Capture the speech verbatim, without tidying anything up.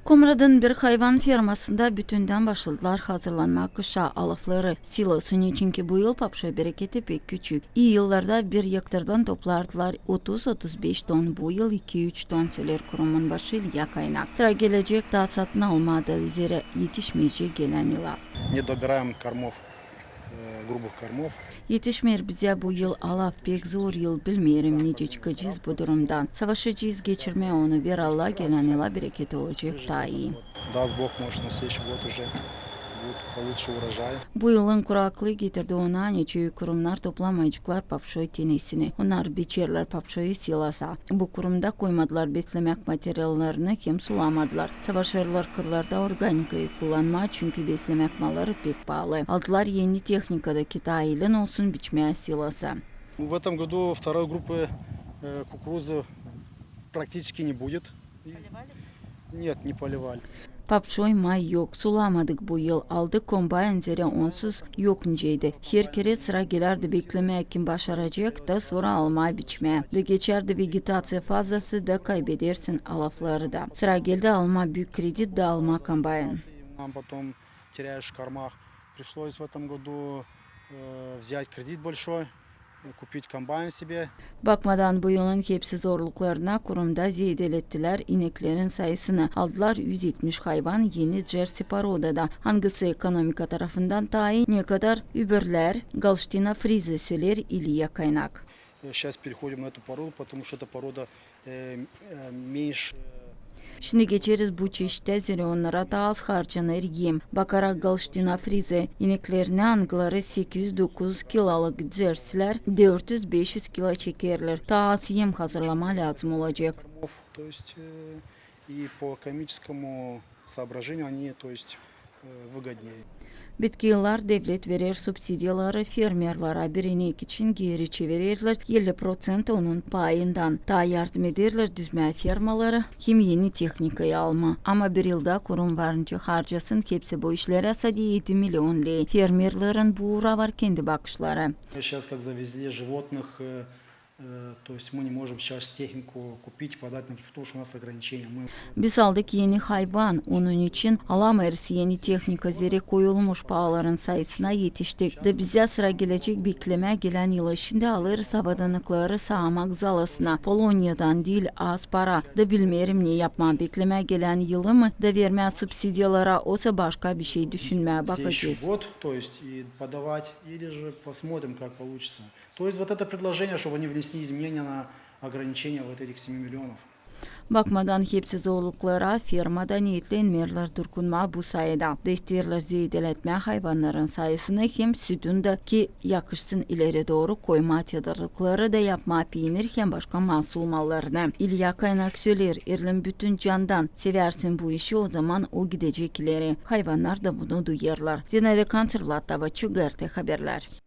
Komradın bir hayvan fermasında bütündän başladılar hazırlanmaa kışa alafları, silosu, çünkü bu yıl papşoy bereketi pek küçük. İi yıllarda bir ektardan toplardılar otuz-otuz beş ton, bu yıl iki-üç ton, söleer kurumun başı İlya Kaynak. Sıra gelecek taa satın almaa da, zerä etişmeyecek gelän yıla. Не добираем кормов, э, грубых кормов. Etişmeer bizä bu yıl alaf, pek zor yıl, bilmeerim nicä çıkacez bu durumdan. Savaşacez geçirmää onu, verallah, gelän yıla bereket olacek taa ii. Даст Бог, может, на следующий год уже будет получше урожай. Bu yılın kuraklıı getirdi ona, ani çoyu kurumnar toplamayaceklar papşoy tenesini. Onnar biçerlär papşoyu silosa. Bu kurumda koymadılar beslemäk materiallarını hem sulamadılar. Savaşêrlar kırlarda organikayı kullanmaa, çünkü beslemäk malları pek paalı. Aldılar eni tehnika da Kitay ilin olsun biçmää silosa. Ну, в этом году второй группы, э, кукурузы практически не будет. Нет, не поливали. Papşoy, may yok, sulamadık bu yıl. Aldık kombayn, zerä onsuz yok niceydi. Her kerä sıra gelärdi beklemää, kim başaracek, da sora almaa biçmää. Da geçärdi vegetaţiya fazası, da kaybedersin alafları da. Sıra geldi almaa büük kredit da almaa kombayn. Нам потом теряешь в кормах. Пришлось в этом году, э, взять кредит большой, э, купить комбайн себе. Bakmadan bu yılın hepsi zorluklarına, kurumda zeedelettilär ineklerin sayısını. Aldılar üz etmiş hayvan eni джерси porodada, angısı ekonomika tarafından taa ii, ne kadar öbürlär, голштина фризы, söleer İlya Kaynak. Э, щас переходим на эту породу, потому что эта порода, э, э, меньше. Şindi geçeriz bu çeşittää, zerä onnara taa az harcanêr em. Bakarak голштина фризы ineklerinä, angıları sekiz üz-dokuz üz kiloluk джерсилär, dört üz-beş üz kilo çekerlär. Taa az em hazırlamaa lääzım olacek. То есть, э, и по экономическому соображению они, то есть, э, выгоднее. Bitki yıllar devlet verer subsidiyaları fermerlärä, bir inek için geeri çevirerlär elli proţent onun paayından. Taa yardım ederlär düzmää fermaları hem eni tehnikayı almaa. Ama bir yılda kurum var nicä harcasın hepsi bu işlerä, sade edi million ley. Fermerlerin bu uura var kendi bakışları. Щас как завезли животных, э, Э, то есть мы не можем щас технику купить и подать, потому что у нас ограничения. Мы... Biz aldık eni hayvan, onun için alamêêrız eni tehnika, zerä koyulmuş paaların sayısına etiştik. Da bizä sıra gelecek beklemää gelän yılı. Şindi alêrız avadanlıkları saamak zalasına, Poloniyadan diil az para. Da bilmeerim ne yapmaa, beklemää gelän yılı mı, da vermää subsidiyalara, osa başka bişey düşünmää, bakacez. Следующий год, то есть и подавать, или же посмотрим, как получится. То есть вот это предложение, чтобы они внесли изменения на ограничения вот этих семи миллионов. Bakmadan hepsi zorluklara, fermada neetlenmeerlär durkunmaa bu sayıda. Da isteerlär zeedeletmää hayvannarın sayısını hem südün dä, ki yakışsın ileri dooru koymaa tedarikleri da yapmaa piinir hem başka masul mallarını. İlya Kaynak söleer, erlän bütün candan sevärsin bu işi, ozaman o gidecek ileri. Hayvannar da bunu duyêrlar. Zinaida Kanţer, Vlad Tavaçuk, GRT Haberlär.